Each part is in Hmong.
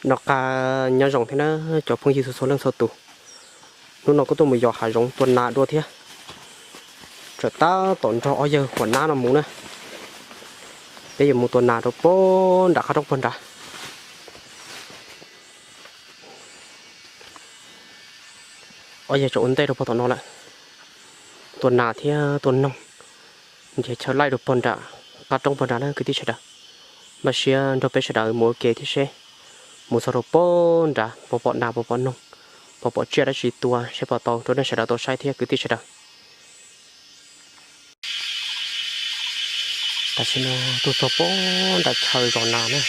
Noj qab nyob zoo thiab na cov phooj ywg txhua txhua leej txhua tus. Hnub no kuj tuaj mus yos hav zoov tua nas dua thiab. Tseem tab tom nrog ob yawg huam nab no mus na. Peb yuav mus tua nas rau pog nram qab roob pog nrad. Ob yawg tseem ua ntej rau pog tom no lawm. Tua nas thiab tua noog, nrhiav chaw laij rau pog nram qab roob pog nrad na kwv tij sawv daws. Npaj siab nrog peb sawv daws mus ua ke thiab seb mus txog rau pog nrad puas pom nas puas pom noog, puas pom tsiaj dab tsi tua seb puas tau rau nej sawv daws tau saib thiab kwv tij sawv daws. Tam sim no tuaj txog pog nram chaw zos nas na,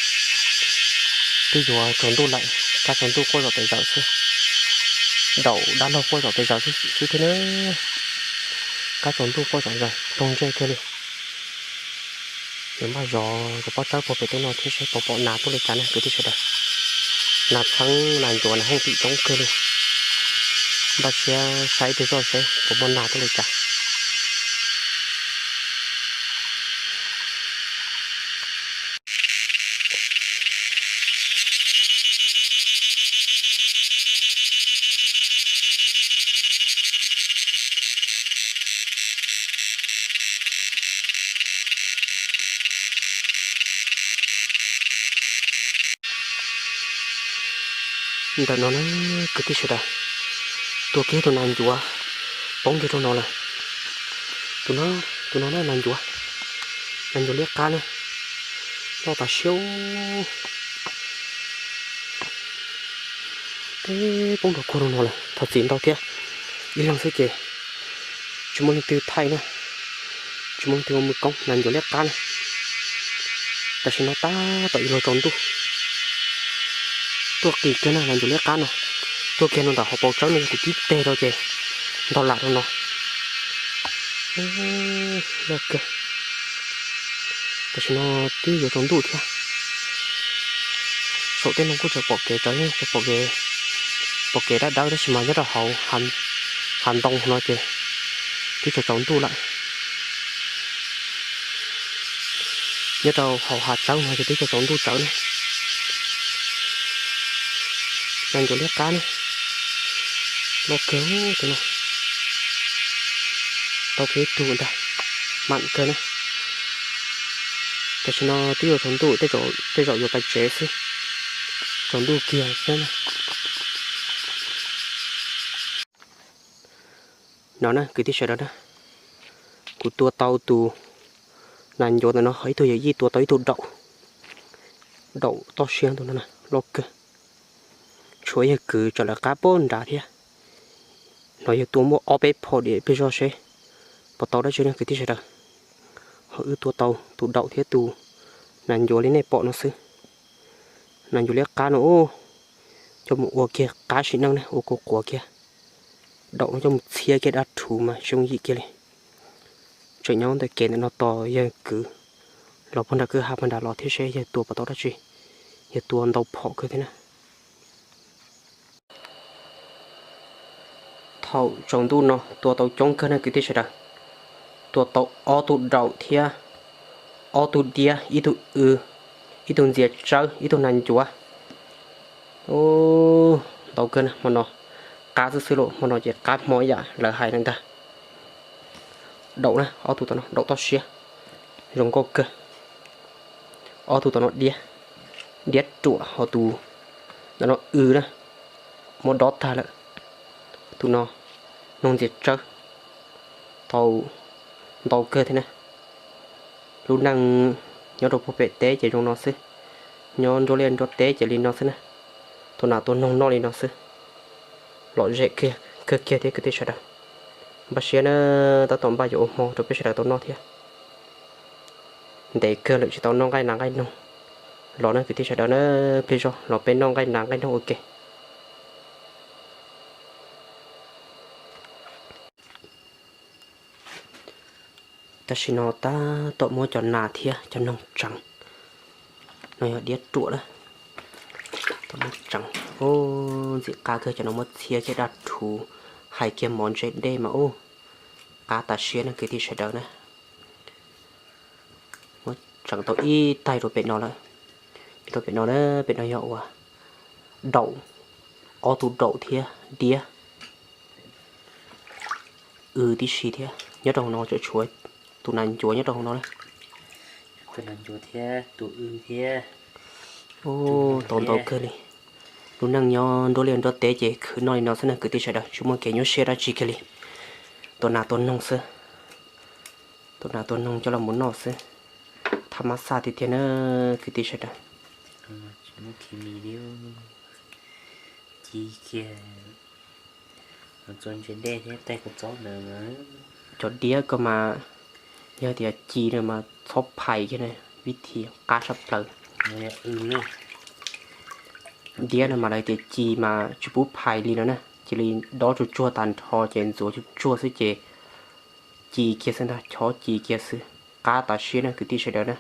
twb yuav tsaus ntuj lawm, kab tsaus ntuj quaj zom pes zaws xwb, daum dab laug quaj zom pes zaws xwb thiab na. Kab tsaus ntuj quaj zom zaws toog ntsej kawg li. Yuav npaj zov cov pob tsawb puag pem tej no thiab seb puas pom nas tuaj li cas na kwv tij sawv daws. Nas txheeb nas ncuav nas hooj twm coob kawg li. Npaj siab saib ib pliag zoj seb puas muaj nas tuaj li cas. Ntawm no na kwv tij sawv daws, tua kiag tus nas ncuav poob kiag rau no lawm. Tus no, tus no na nas ncuav, nas ncuav liab qab na, loj tas siab. Peb poob rau kuag rau no lawm, thov txim ntau thiab. Ib leeg xwb ces tsis muaj leej twg thaij na, tsis muaj leej twg ua mus koob nas ncuav liab qab na. Tam sim no tab tom yuav luag tsaus ntuj, tuaj qis kiag na nas ncuav liab qab no, tuaj kiag no ntawm hauv paus tsawb no yog kuv tib teg rau ces ntog lam rau no. Loj kawg. Tam sim no twb yuav tsaus ntuj thiab. Saum tej no kuj tseem pom kev tsawv, tseem pom kev, pom kev dawb dawb tab sis mas nyob rau hauv hav ntoo no ces twb tsaus tsaus ntuj lawm. Nyob rau hauv hav tsawb no ces twb tsaus tsaus ntuj tsawv na. Nas ncuav liab qab na, loj kawg tus no. Tau kiag ib tug ntag, mam kawg na. Tam sim no twb yuav tsaus ntuj, tej zaum yuav pais tsev xwb, tsaus ntuj kiag xwb na. No na kwv tij sawv daws na, kuv tua tau tus nas ncuav ntawm no, ho ib tug yawm yij tua tau ib tug daum, daum toj siab tus no na, loj kawg. Tshuav yawg kwv tseem lawv qab pog nrad thiab. No yawg tua muaj ob peb phom diam peb zoj seb puas tau dab tsi ne kwv tij sawv daws. Ho wb tua tau tus daum thiab tus nas ncuav li nej pom no xwb. Nas ncuav liab qab no, coj mus ua kiag qab sim neej ne, ua quav quav kiag. Daum no coj mus txhiab kiag dab rhuv mas tsis yooj yim kiag li. Tseem nyob ntawm kev ntawm no tos yawg kwv los puag nram kwj ha puag nrad los thiab seb yawg tua puas tau dab tsi. Yawg tua ntau phom kawg thiab na. Thaum tsaus ntuj no tua tau coob kawg na kwv tij sawv daws. Tua tau ob tug daum thiab ob tug diab, ib tug w, ib tug ntxias tsawb, ib tug nas ncuav. Ntau kawg na, hmo no qab xwb xwb lauj, hmo no ces qab hmo ib yam lawv hais na ntag. Daum na, ob tug tom no daum toj siab zoo nkauj kawg. Ob tug tom no diab, diab ruam, ho tus ntawm no w na, muab dob tag lawm. Tus no noog ntxias tsawb, tau ntau kawg thiab na. Lub neej nyob rau puag pem teb ces zoo no xwb, nyob nruab liaj nruab teb ces li no xwb na. Tua nas tua noog noj li no xwb, lom zem kawg kiag thiab kwv tij sawv daws. Npaj siab na, tab tom npaj yuav ua hmo rau peb sawv daws tau noj thiab. Ntev kawg lawm tsis tau noj nqaij nas nqaij noog. Los na kwv tij sawv daws na, pliag zog los peb noj nqaij nas nqaij noog ua ke. Tam sim no tab tom muab cov nas thiab cov noog tseev. No yog diab ruam na, tseev. Ntxim qab kawg, cov no muab txhiab kiag dab rhuv, hais kiag mov ntse dej mas ub, qab tas siab na kwv tij sawv daws na. Muab tseev tau ib taig rau pem no lawm. Rau pem no na, pem no yog uas daum, ob tug daum thiab diab, w tib si thiab. Nyob rau hauv no tseem tshuav tus nas ncuav nyob rau hauv no na. Tus nas ncuav thiab tus w thiab. Tau ntau kawg li. Lub neej nyob nruab liaj nruab teb ces khwv noj li no xwb na kwv tij sawv daws, tsis muaj kev nyuaj siab dab tsi kiag li. Tua nas tua noog xwb. Tua nas tua noog coj los mus noj xwb. Thab mab xaj tiag tiag na kwv tij sawv daws. Ci kiag, txua ntse dej thiab taig kua txob ntawd. Cov diab ko mas yog tias ci no mas txhob phais kiag na, vib thi qab tshaj plaws. Diab no mas lawv tias ci mas tsis pub phais li no na, cia li dob tsuag tsuag tag nrho ces ntxuav tsuag tsuag xwb ces ci kiag xwb ntag, chob ci kiag xwb. Qab tas siab na kwv tij sawv daws na.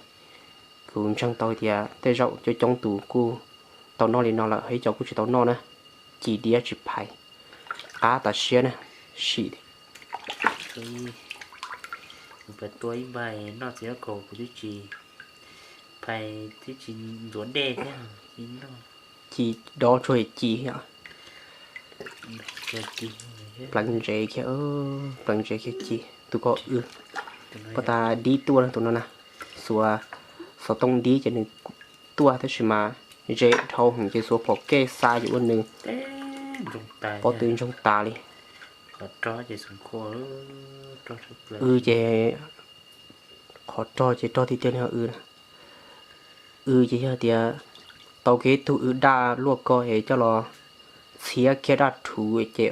Kuv ntseeg tau tias tej zaum coob coob tus kuj tau noj li no lawm, ho ib co kuj tsis tau noj na. Ci diab tsis phais, qab tas siab na, sim. Kuv pab tua ib npais noj txiv ab kaus kuv twb tsis phais, twb tsis ntxuav dej thiab. Ci dob tsuag ci. Pleev ntsev kiag, pleev ntsev kiag ci. Tus ko w, pab tas dib tuaj tus no na, xuas xov tooj dib ces nws tuaj tab sis mas ze dhau heev ces xuas phom kej xa yuav ua nws pob tw ntsoog tas li. W ces qhov rog ces rog tiag tiag li. W, w ces yog tias tau kiag ib tug w daj luaj ko es coj los txhiab kiag daj rhuv ces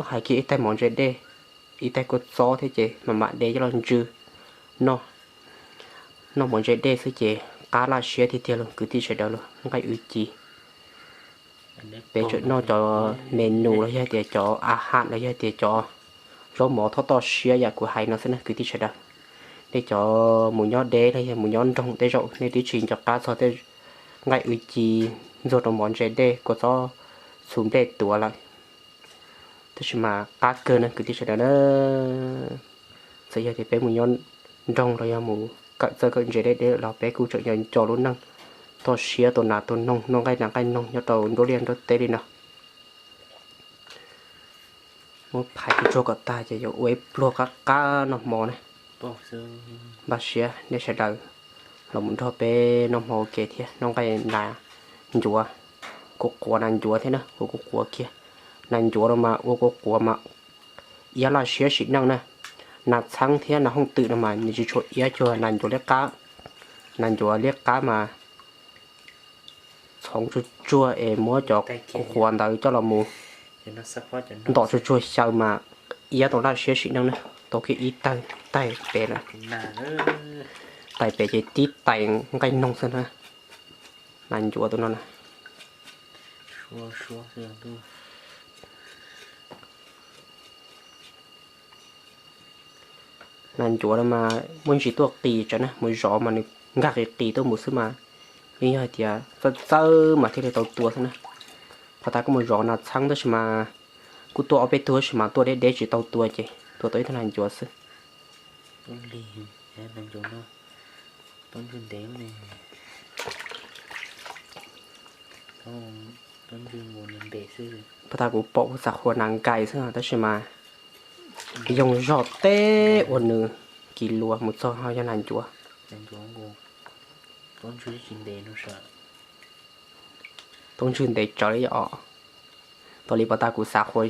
hais kiag ib taig mov ntse dej, ib taig kua txob thiab ces mam mam de coj los ntsw noj. Noj mov ntse dej xwb ces qab laj siab tiag tiag los kwv tij sawv daws los nqaij w ci. Peb tseem noj cov menu los yog tias cov a ham los yog tias cov zaub mov thoj toj siab yam kuv hais no xwb na kwv tij sawv daws. Nej cov mus nyob deb los yog mus nyob nroog tej zaum nej twb tsis nco qab txog tej nqaij w ci ntxuag rau mov ntse dej kua txob txhuv nplej tuav lawm. Tab sis mas qab kawg na kwv tij sawv daws na. Txawm yog tias peb mus nyob nroog los yog mus kawm txawj kawm ntse deb deb los peb kuj tseem nco nco lub neej toj siab tua nas tua noog noj nqaij nas nqaij noog nyob rau nruab liaj nruab teb li no. Muab phais tsuag tsuag kom tag ces yuav ua ib pluag qab qab noj hmo na. Npaj siab nej sawv daws los mus nrog peb noj hmo ua ke thiab noj nqaij nas ncuav, kuv quav nas ncuav thiab na, ua kuv quav kiag. Nas ncuav no mas ua kuv quav mas iab laj siab sim neej na. Nas txheeb thiab nas hooj twm no mas nws tsis tshua iab cuag nas ncuav liab qab. Nas ncuav liab qab mas txhoov tsuag tsuag es muab cov kuv quav ntawd coj los mus ntom tsuag tsuag xyaw mas iab tau laj siab sim neej na. Tau kiag ib tawg taig pem lawm. Taig pem ces tib tais nqaij noog xwb na. Nas ncuav tus no na. Nas ncuav no mas muaj ntsis tuaj qis tsawv na, mus zov mas nws nkag qis qis tuaj mus xwb mas yeej yog hais tias txawj txawj mas thiaj li tau tua xwb na. Pab tas kuj mus zov nas txheeb tab sis mas kuj tuaj ob peb tug tab sis mas tuaj deb deb tsis tau tua ces tua tau ib tug nas ncuav xwb. Pab tas kuv pom kuv xav qhuas nas nkais xwb tab sis mas yoog zog teb ua nws kis luas mus txog ho yog nas ncuav. Taub ntswg ntev tsawv li os. Tos li pab tas kuv xav qhuas,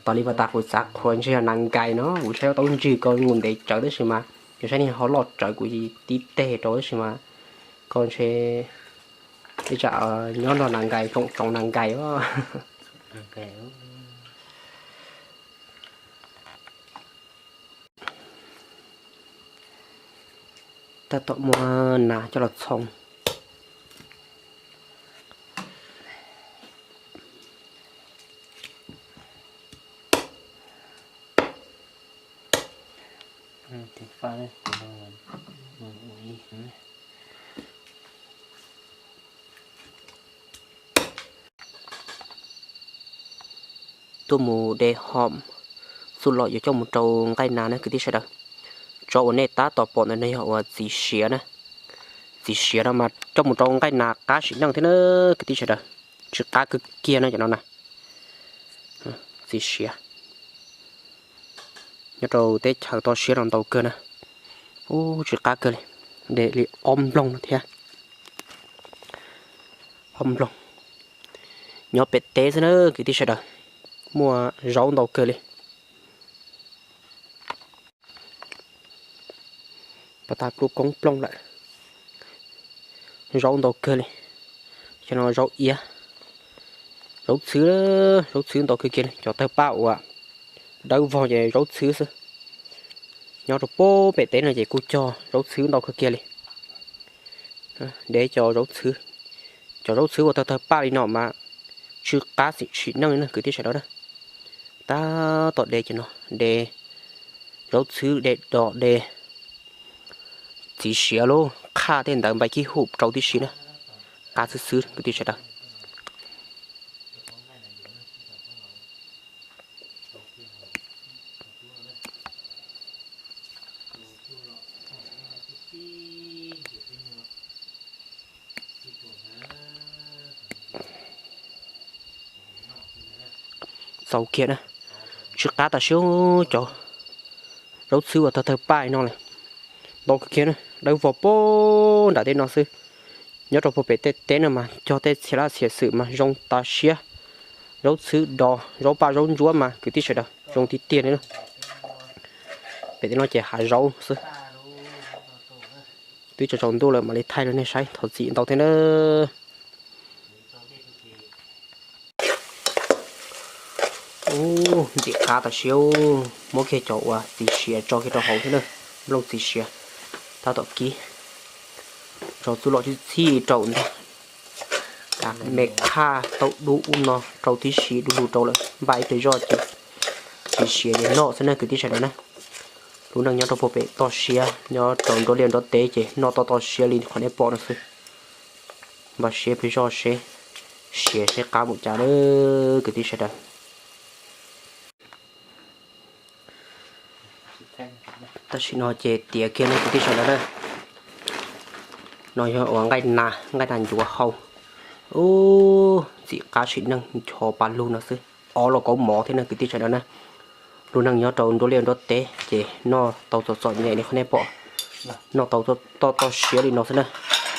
tos li pab tas kuv xav qhuas ntshe yog nas nkais no, kuv saib taub ntswg ko nws ntev tsawv tab sis mas yus saib nej ho loj tsawv kuv tib teg rau tab sis mas ko ntshe ib tsam nyob nrog nas nkais koom tsoom nas nkais os. Tab tom muab nas coj los txhoov. Tuaj mus de hom txuj lom yuav coj mus rau nqaij nas na kwv tij sawv daws. Tsov uas nej tab tom pom ntawm no yog uas txiv siav na. Txiv siav no mas coj mus rau nqaij nas qab sim neej thiab na kwv tij sawv daws. Tsw qab kawg kiag no cov no na. Txiv siav nyob rau teb chaws toj siab no ntau kawg na. Ub, tsw qab kawg li. De li ob nploog no thiab. Ob nploog. Nyob pem teb xwb na kwv tij sawv daws. Muaj zaub ntau kawg li. Pas tas plub koob plooj lawm. Zaub ntau kawg li. Cov no zaub iab, zaub txhwb, zaub txhwb ntau kawg kiag li. Cov tawg paj uas dawb vog ces zaub txhwb xwb. Nyob rau pem teb no ces kuj cog zaub txhwb ntau kawg kiag li. De cov zaub txhwb, cov zaub txhwb uas tawg tawg paj li no mas tsw qab xim tsim neej li na kwv tij sawv daws na. Tab tom de cov no, de zaub txhwb, de dos, de txiv siav lub qhaj tej ntawd npai kib hum rau tib si na. Qab xwb xwb kwv tij sawv daws. Txaus kiag na. Tsw qab tam sim cov zaub txhwb uas tawg tawg paj no li. Ntau kawg kiag na, dawb vog puag nram tej no xwb. Nyob rau puag pem tej teb no mas cog tej txhia laj txhia xwm mas zoo tas siab. Zaub txhwb, dos, zaub paj zaub ntsuab mas kwv tij sawv daws zoo tiag tiag li na. Pem tej no ces hav zaub xwb. Twb tsaus ntuj lawm mam li thaij rau nej saib, thov txim ntau thiab na. Ub, ntxim qab tam sim, muab kiag cov uas txiv siav tso kiag rau hauv thiab na. Nplooj txiv siav tab tom kib, tso txuj lom txhij txhij rau ntag. Me qhaj tau dub ub no rau tib si, du lug rau lawm, npaj ib pliag zoj ces txiv siav ces noj xwb na kwv tij sawv daws na. Lub neej nyob rau puag pem toj siab, nyob rau nruab liaj nruab teb ces noj toj toj siab li qhov nej pom no xwb. Npaj siab ib pliag zoj seb siav seb qab mus cas na kwv tij sawv daws. Tam sim no ces tiav kiag no kwv tij sawv daws na. No yog uas nqaij nas, nqaij nas ncuav hau. Ub, ntxim qab sim neej ncho pa lug no xwb. Ob los kaub mov thiab na kwv tij sawv daws na. Lub neej nyob rau nruab liaj nruab teb ces noj tau txom txom nyem li qhov nej pom. Noj tau toj toj siab li no xwb na.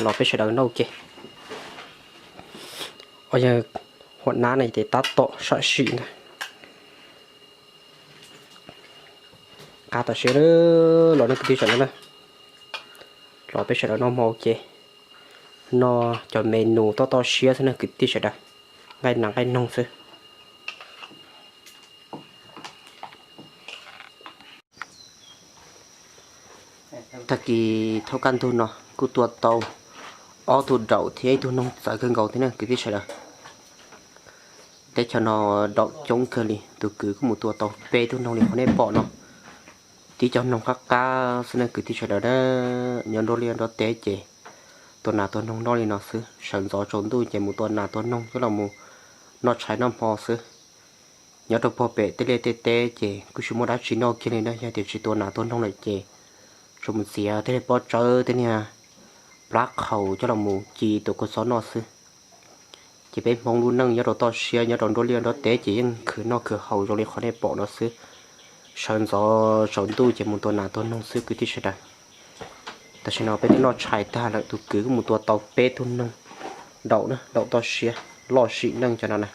Los peb sawv daws noj ua ke. Yog huam nab no ces tab tom sam sim ntag. Qab tam sim los nej kwv tij sawv daws na. Los peb sawv daws noj hmo ua ke. Noj cov me nus toj toj siab xwb na kwv tij sawv daws. Nqaij nas nqaij noog xwb. Tag kis thaum kaj ntug no kuj tua tau ob tug daum thiab ib tug noog txawv kawg nkaus thiab na kwv tij sawv daws. Teb chaws no daum coob kawg li, tus kwv kuj mus tua tau peb tug noog li qhov nej pom no. Tib cov noog qab qab xwb na kwv tij sawv daws na. Nyob nruab liaj nruab teb ces tua nas tua noog noj li no xwb, sawv ntxov tsaus ntuj ces mus tua nas tua noog coj los mus noj tshais noj hmo xwb. Nyob rau puag pem tej liaj tej teb ces kuj tsis muaj dab tsi noj kiag li na, yog tias tsis tua nas tua noog lawm ces tsuas mus txiav tej niag pob tsawb tej niag plab qhaus coj los mus ci tus kua txob noj xwb. Ces peb Hmoob lub neej nyob rau toj siab nyob rau nruab liaj nruab teb ces yeej khwv noj khwv haus zoo li qhov nej pom no xwb. Sawv ntxov tsaus ntuj ces mus tua nas tua noog xwb kwv tij sawv daws. Tam sim no peb twb noj tshais tag lawm, tus kwv kuj mus tua tau peb tug noog daum na, daum toj siab loj sim neej cov no na.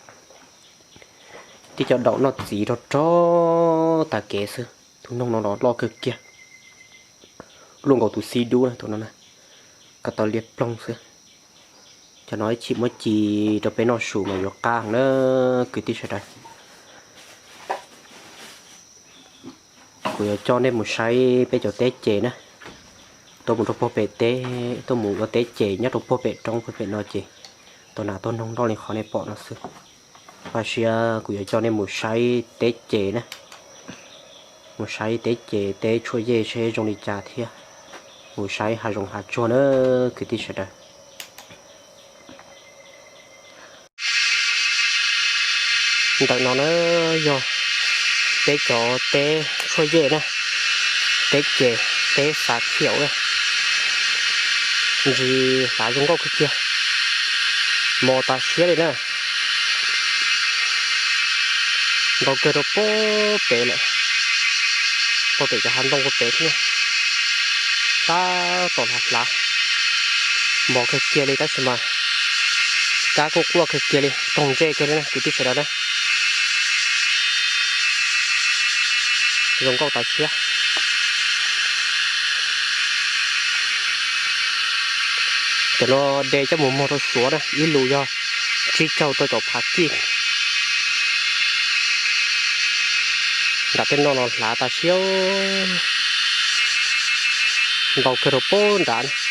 Tib cov daum noj txiv rog rog tag kev xwb, tus noog no los loj kawg kiag, luaj nkaus tus xib dub na tus no na, ko taw liab ploog xwb. Cov no ib chim muab ci rau peb noj su mas yuav qab heev na kwv tij sawv daws. Kuv yuav coj nej mus saib peb cov teb ces na, tuaj mus rau puag pem teb, tuaj mus ua teb ces nyob rau puag pem roob puag pem no ces tua nas tua noog noj li qhov nej pom no xwb. Vaj siab kuv yuav coj nej mus saib teb ces na, mus saib teb ces teb tshuaj yej seb zoo li cas thiab, mus saib hav zoov hav tsuag na kwv tij sawv daws. Ntawm no na yog peb cov teb tshuaj yej na, teb ces teb xav khiaum na. Ntsis hlav zoo nkauj kawg kiag, mos tas siab li na. Ntau kawg rau puag pem lawm, puag pem cov hav ntoo puag pem thiab. Tab tom hlav hlav, mos kawg kiag li tab sis mas kab kuj quaj kawg kiag li, toog ntsej kiag li na kwv tij sawv daws na. Zoo nkauj tas siab. Cov no de coj mus muag rau Suav na, ib lus yog tsib caug rau caum phav kij. Nram tej no los hlav tas siab, ntau kawg rau puag nrad.